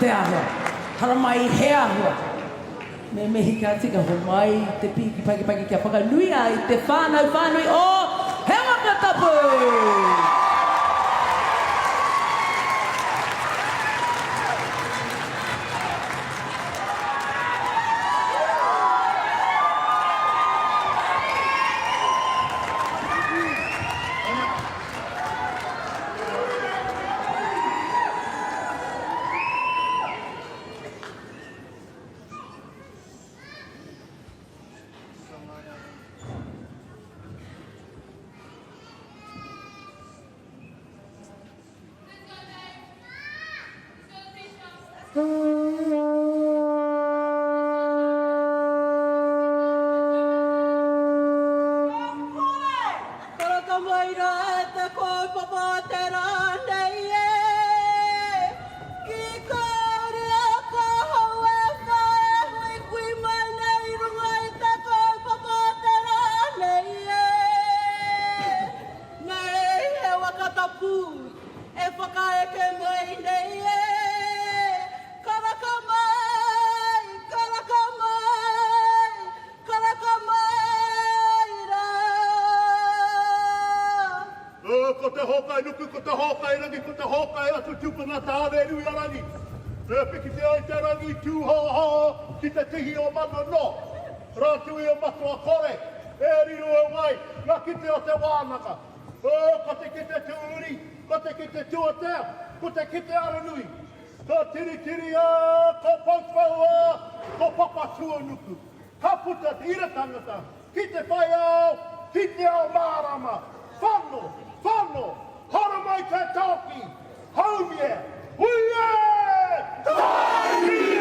Te āhua. Haramai he āhua. Me mihi ka tika homai te pīki pakipaki kia whakanuia i te whānau whānui o He Waka Tapu! Karaka mai rā te kaupapa te rā nei e. Ki Kauria ka hau e whā e huihui mai nei i runga i te kaupapa te rā nei e. Nei he waka tapu e whakaeke mai nei e. Karaka mai, karaka mai, karaka mai rā. Ko te hōkai nuku, ko te hōkai rangi, ko te hōkai atu tupuna Tāne-nui-a-rangi. E pikitia ai te rangi tūhoho ki te tihi o Manono, rātui o Matua Kore, e riro e wai ngā kite o te wānanga. Ko te kite tūuri, ko te kite tuatea, ko te kite aronui. Ko Tiritiria, ko Poupoua, ko Papatūānuku. Ka puta te ira tangata ki te whai ao, ki te ao mārama. Whano, whano, haramai te tāki, haumie, hui e! Tāiki e!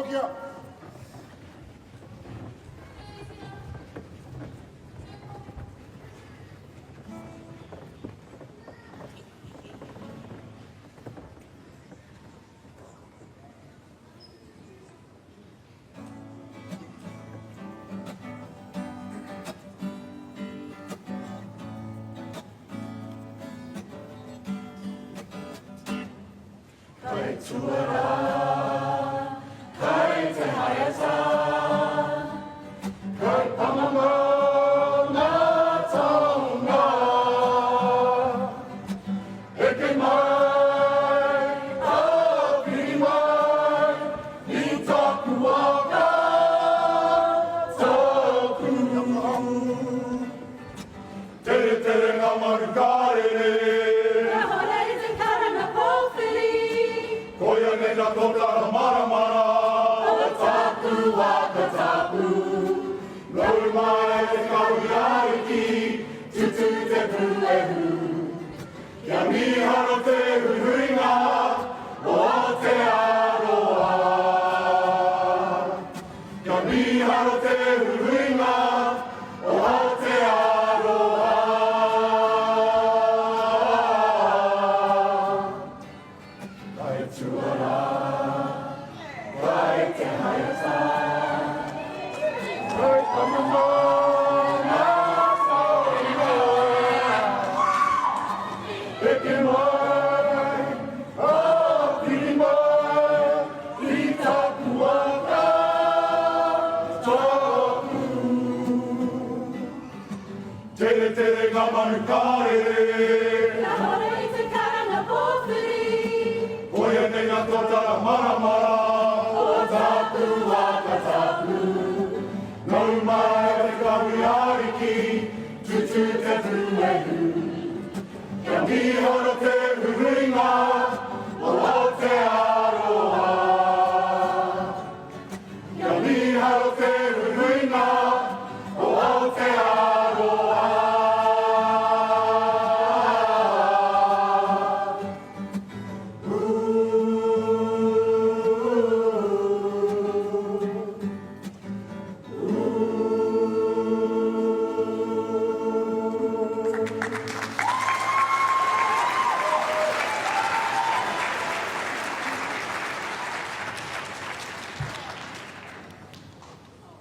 korokia. Kai tuarā, kai te haeata, kai pamamau ngā taonga. Heke mai, ā, piri mai, i taku waka tapu. Teretere ngā maru ka rere. Kia hore i te karanga pōwhiri. Koia nei nā tōtara maramara. O taku waka tapu. Nau mai te kahui ariki, tutū te puehu. Kia mīharo te huihuinga o Aotearoa. Kia mīharo te huihuinga o Aotearoa. Kai tuarā, kai te haeata, kai pamamau ngā taonga. Heke mai, ā, piri mai, i taku waka tapu. Teretere ngā manu ka rere. Kia hore i te karanga pōwhiri. Koia nei nā tōtara maramara. O taku waka tapu. Nau mai te kahui ariki, tutū te puehu. Kia mīharo te huihuinga o Aotearoa. Kia mīharo te huihuinga o Aotearoa.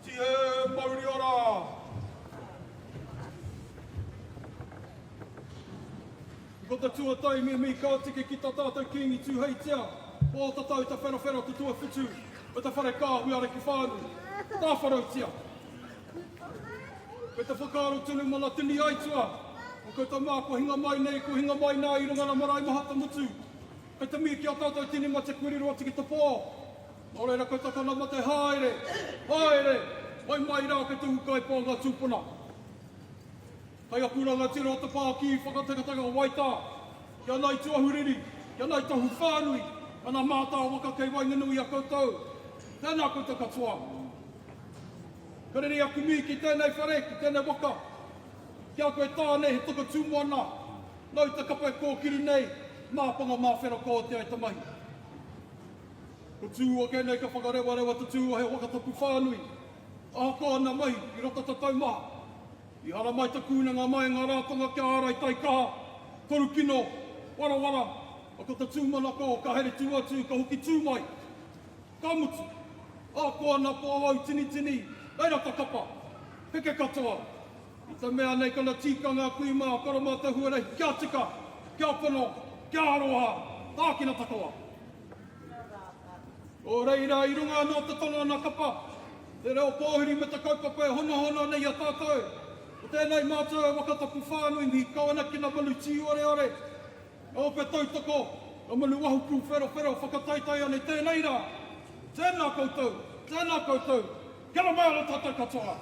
Tīhē mauri ora! Ko te tuatahi me mihi ka tika ki tā tātou Kīngi Tūheitia, o tatau te wherawhera te tuawhitu me te whare kāhui ariki whānui, tāwharautia. Me te whakaaro tonu mana tini aitua, o koutou mā kua hinga mai nei, kua hinga mai nā i runga rā marae maha te motu. Kei te mihi ki a tātou tini mate kua riro atu ki te pō. Nō reira koutou tana mate haere, haere, wai mai rā kei te ūkaipō ngā tūpuna. Kei aku rangatira o te pā ki Whakatekateka o Waitā, ki a Ngāi Tuahuriri, ki a Ngāi Tahu whānui, ana mātā waka kei waenganui i a koutou. Tēnā koutou katoa. Ka rere aku mihi ki tēnei whare, ki tēnei waka. Ki a koe tāne he toka tūmoana, nāu te kapa e kōkiri nei, māpanga māwhera kua oti ai te mahi. Ko tū ake nei ka whakarewarewa te tū o he waka tapu whānui, ahakoa ana mahi i roto te taumaha. I haramai te kūnanga mai ngā rātonga kia ārai taikaha, torukino, warawara, a ko te tūmanako ka here tū atu ka hoki tū mai. Ka mutu, ahakoa ana pōau tinitini, reira ka kapa, heke katoa. I te mea nei kana tīkanga a kui mā, koro mā te huarahi kia tika, kia pono, kia aroha, tākina takawa. Nō reira, i runga anō te tono ana kapa, te reo pōhiri me te kaupapa e honohono ana i a tātou, ko tēnei mātou e waka tapu whānui mihi kau ana ki ngā manu tīoreore, ngā ope tautoko, ngā manu ahu pūwherowhero whakataetae ana i tēnei rā. Tēnā koutou, tēnā koutou, kia ora mai anō tātou katoa.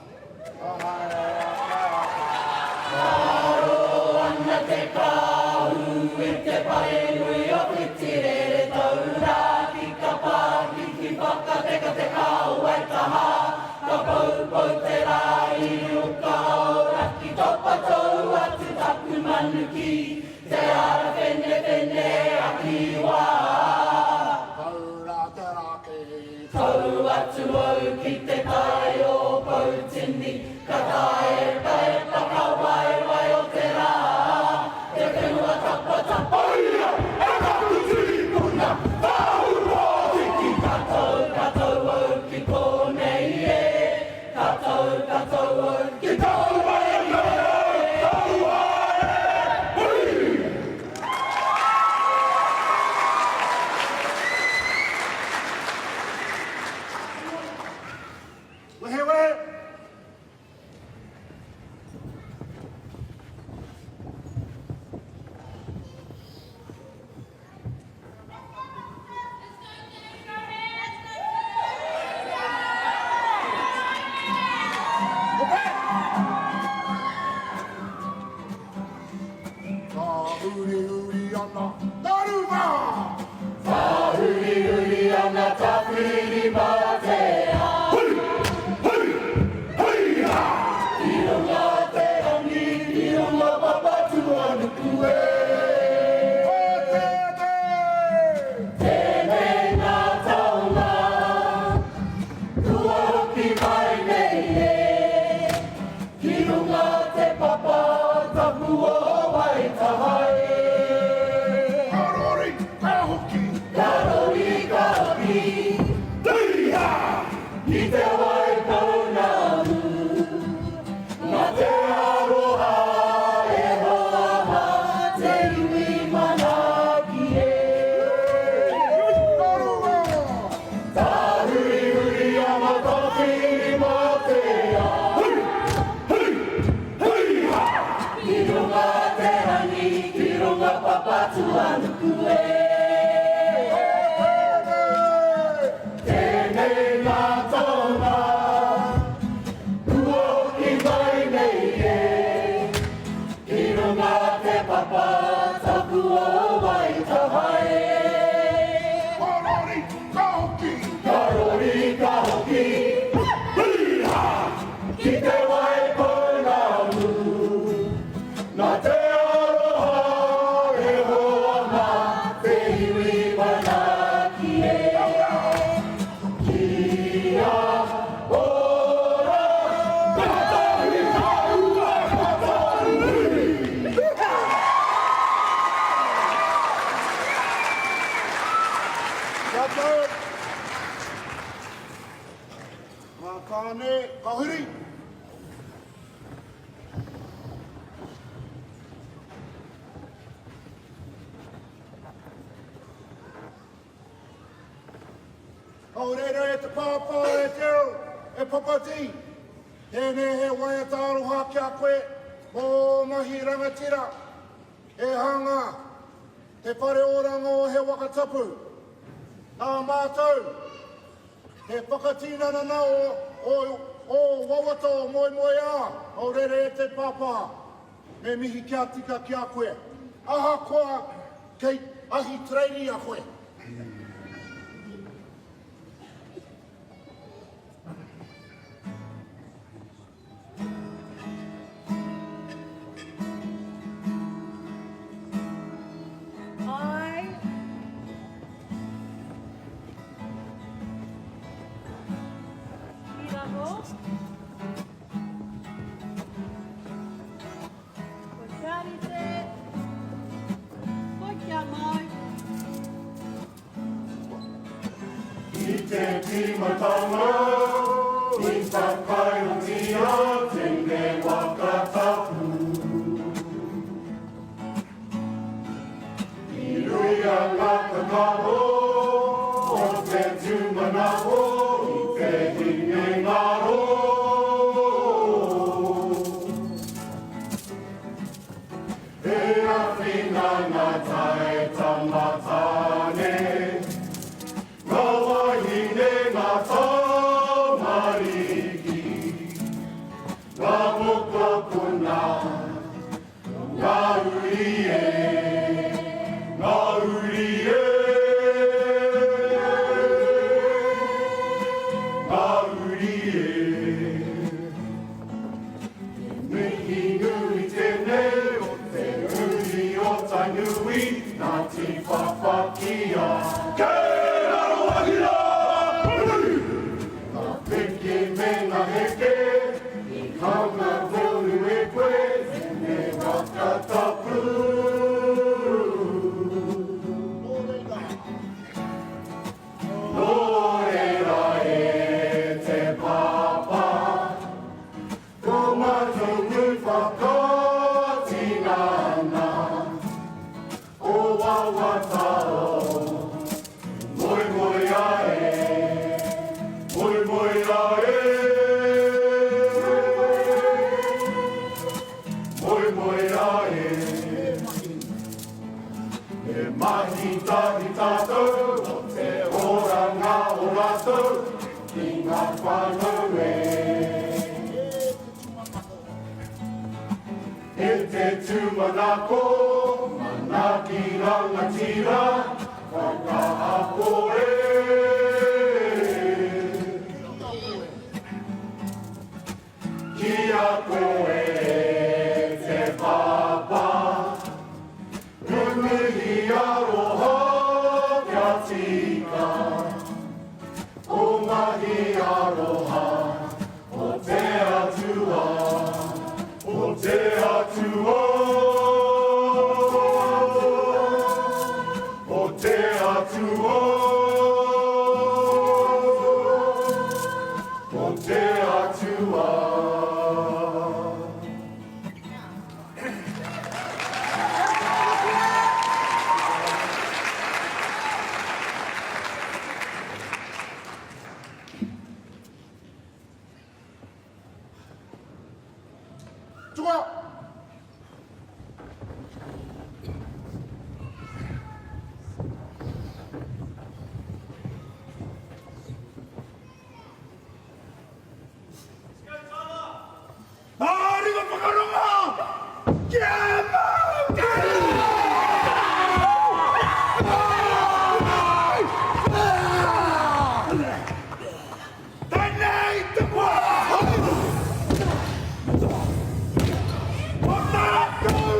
Ngaro ana te kāhu i te parenui o Whitirere taura ki ka pāki ki whakatekateka o Waitaha ka poupou te rā i uka Aoraki topa tou atu taku manu ki te ara whenewhene a Kiwa. Taura te raki. Tau atu. ana, Taru mā! Tāhurihuri ana Tāwhirimatea. Hui! Hui! Hui ha! Ki runga te rangi, ki runga Papatūānuku e. Ko tēnei! Tēnei ngā taonga, kua hoki mai nei e. Ki runga te papa tapu o Waitaha e. Ka rori, ka hoki! Ka rori, ka hoki! Tei-ha! Ki te Waipounamu, nā te aroha e hoa mā te iwi manaaki e. Ka runga! Tāhurihuri ana Tāwhirimatea. Hui! Hui! Hui-ha! Ki runga te rangi, ki runga Papatūānuku e. Tēnei ngā taonga, kua hoki mai nei e. Ki runga te papa tapu o Waitaha e. Ka rori, ka hoki! Ka rori, ka hoki! Hui-ha! Ki te Waipounamu, nā te aroha e hoa mā te iwi manaaki e. Kia ora! Ka tahi, ka ua, ka tahi! Kia tau! Ngā tāne, ka huri! Nō reira e te pāpā, e te au, e Papa T, tēnei he waiata aroha ki a koe mō ō mahi rangatira, e hanga te whare oranga o He Waka Tapu. Nā mātou te whakatinanana o ō wawata o moemoeā, nō reira e te pāpā, me mihi kia tika ki a koe, ahakoa kei Ahitereiria koe. I Ki raho. Ko Charite. Ko kia mau. I te tīmatanga, i whakaaetia tēnei waka tapu. I ruia ngā kakaro o te tūmanako i te hinengaro. He awhina ngā tai tamatāne, ngā wahine ngā tamariki, ngā mokopuna, ngā uri e, ngā uri e, ngā uri e. Mihi nui tēnei o te uri o Tainui, Ngāti Whawhakia. Kei raro ahira! Hui! Ngā piki me ngā heke, i hanga tonu e koe, tēnei waka tapu. Nō reira. Nō reira e te pāpā, ko mātou nui whakatinana, o wawata o moemoeā e, moemoeā e, moemoeā e. Me mahi tahi tātou o te oranga o rātou ki ngā whānau e. E te tūmanako, Manaaki rangatira, whakaako e. Ki a koe e te papa, Nunui aroha kia tika, O mahi aroha o te Atua, o te Atua, o te Atua, o te Atua. Tukua! Ngā ringa whakarongo! Kia mau te Tēnei te wā hou! Ko tātou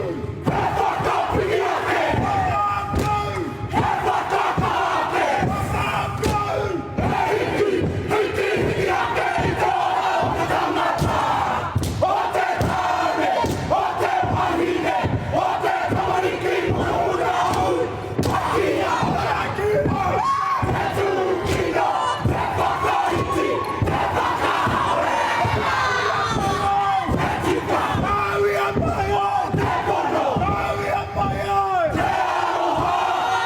he whakapiki ake! Ko tātou he whakakaha ake! Ko tātou he hiki, hiki, hiki ake i te ora o te tangata! O te tāne, o te wahine, o te tamariki mokopuna hou, pakia te te tūkino, te whakaiti, te whakahaore, te tika, Māuia mai ai! Te pono, Māuia mai ai! Te aroha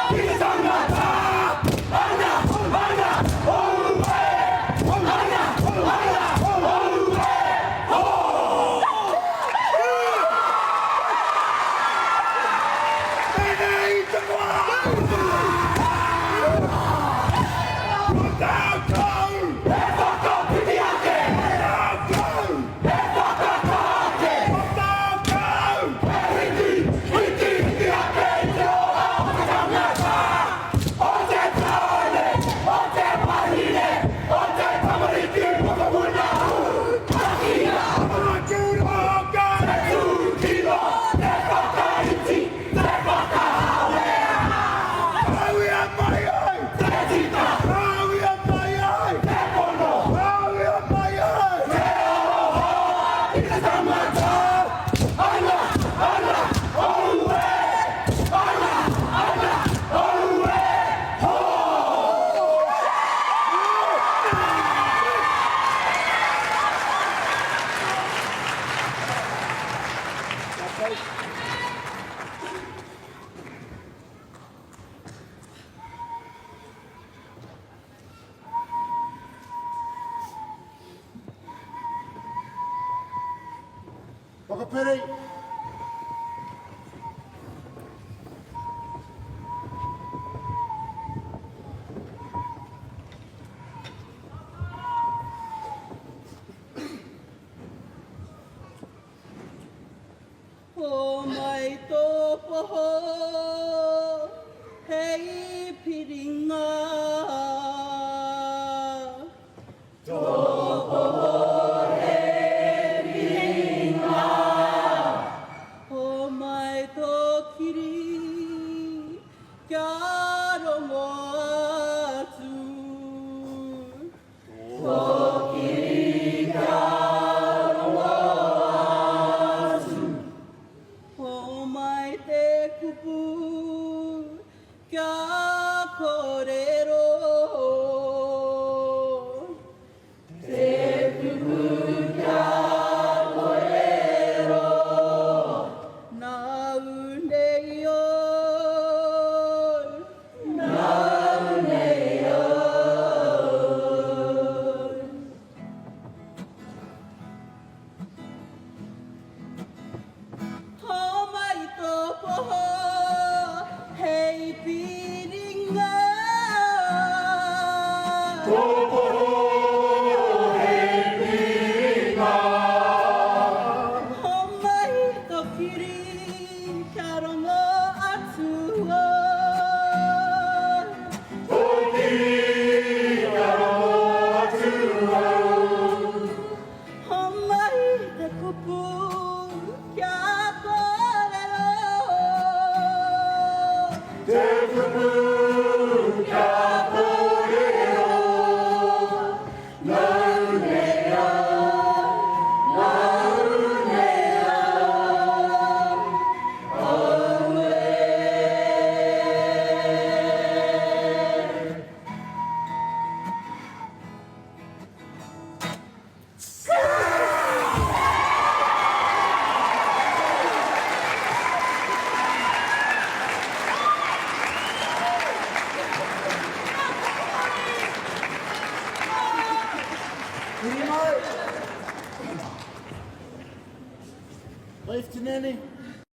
ki te tangata, ana, ana, aue, ana, ana, aue, ho! Tēnei te wā! Ko tātou! He whakapiki ake! Ko tātou! He whakakaha ake! Ko tātou! He hiki, hiki, hiki ake i te ora o te tangata, o te tāne, o te wahine, o te tamariki mokopuna! Takia! Te tūkino, te whakaiti, te whakahāwea! Rauia mai ai! Te tika! Rauia mai ai! Te pono! Rauia mai ai! Te aroha ki te tangata! Ana! Ana! Aue! Ana! Ana! Aue! Ho! Whakapere! Homai tō poho hei piringa. Tō poho hei piringa. Homai tō kiri kia rongo atu. Tō kiri kia rongo atu. Homai te kupu kia kōrero. Te kupu kia kōrero. Nāu nei au. Te kupu.